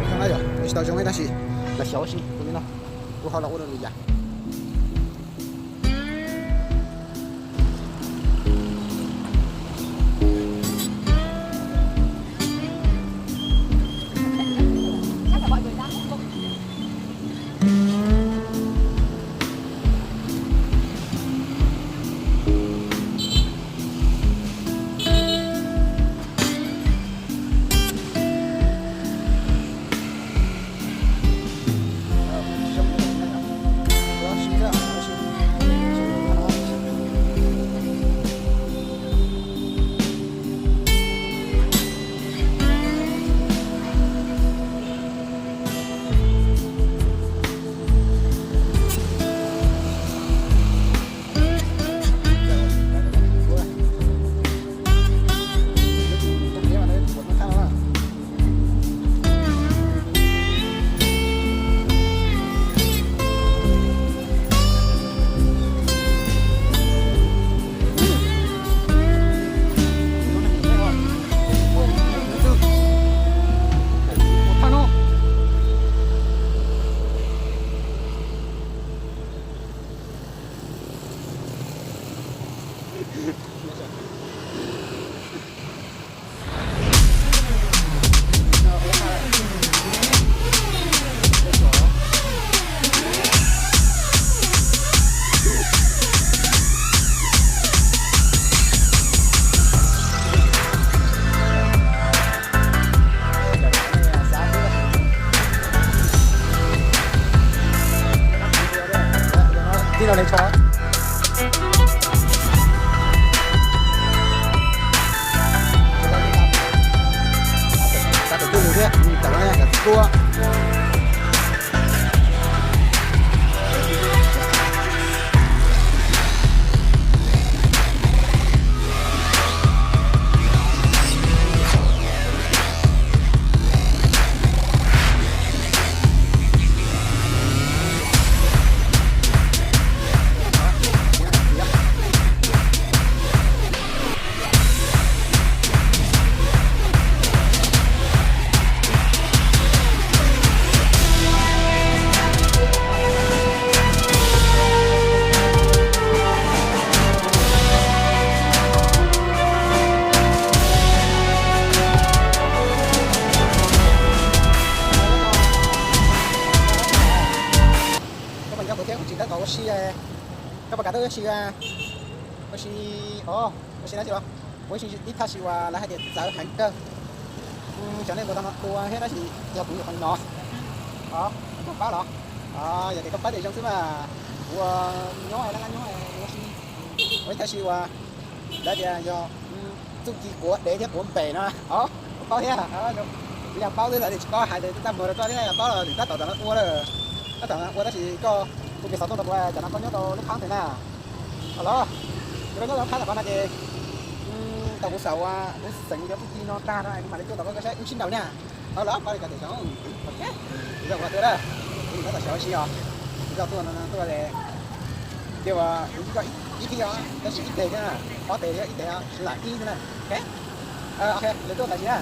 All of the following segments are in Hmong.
Zoo na yom, ua tsis tau zoo tab sis los xyov ua si tus me no, kuv ho los ua rau lwm yam. Coj li tso. Tab tom coj mus thiab, tawm los kom txhua. Koj puas nco kuv thiab kuv tsis tab tom ua si. Koj puas kam tuaj ua si? Ua si, ua si dab tsi los? Ua si ib thaj si uas lawv hais tias txawv heev kawg. Xyov nej puas tau hnov dua thiab, tab sis yog kuv nyuam qhuav hnov. Koj pab los? Yog tias koj pab ces zoo xwb mas. Kuv nyob laj laj nyob ua si, ua ib thaj si uas lawv tias yog txuj ci quav dev thiab quav npem no. Koj paub thiab? Kuv yog paub xwb, lawv tias tsis paub hais tias tsis tau muag rau koj thiab, yog paub los lwm tab tom ua lawm. Tab tom ua tab sis koj tus kev xov tooj rau kuv, cas no koj nyob rau lub phab ntawd na? Los, kuv rau nyob rau lub phab ntawm qhov no ces tau kuv xav ua, kuv xeem cov txuj ci no tag no kuv mam li tuaj tom koj saib wb sib nraus na. Los, paub li ko tias zoo. Kuv tsis tau tuaj na, kuv tsis tau xyov si os. Kuv tsis tau tuaj no tuaj ces cia kuv ib thij os, tab sis ib teg thiab, ob teg thiab ib teg os, lam ib xwb na. Ok, lwm tuaj tam sim na.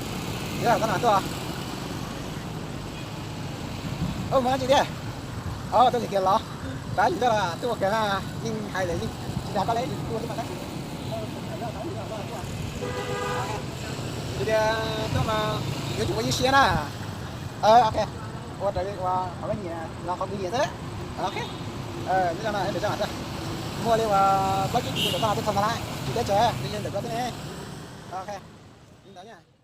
Kuv tsis tau tuaj. Ua dab tsi thiab? Tuaj tsis kiag los? Tab sis tuaj los tuaj ua kiag na, yeej hais lawm yeej tsis dag koj li, tuaj xwb mas tab sis tias tuaj mas yuav tsum ua ib siab na. Ok, ua raws li uas qhov koj nyiam los qhov kuv nyiam xwb. Ok, zoo no, muaj li uas plaub tsib tus tau tuaj txog ntawd lawm, tsis teb tsam, yog ntawm koj xwb ne. Ok, li ntawd na.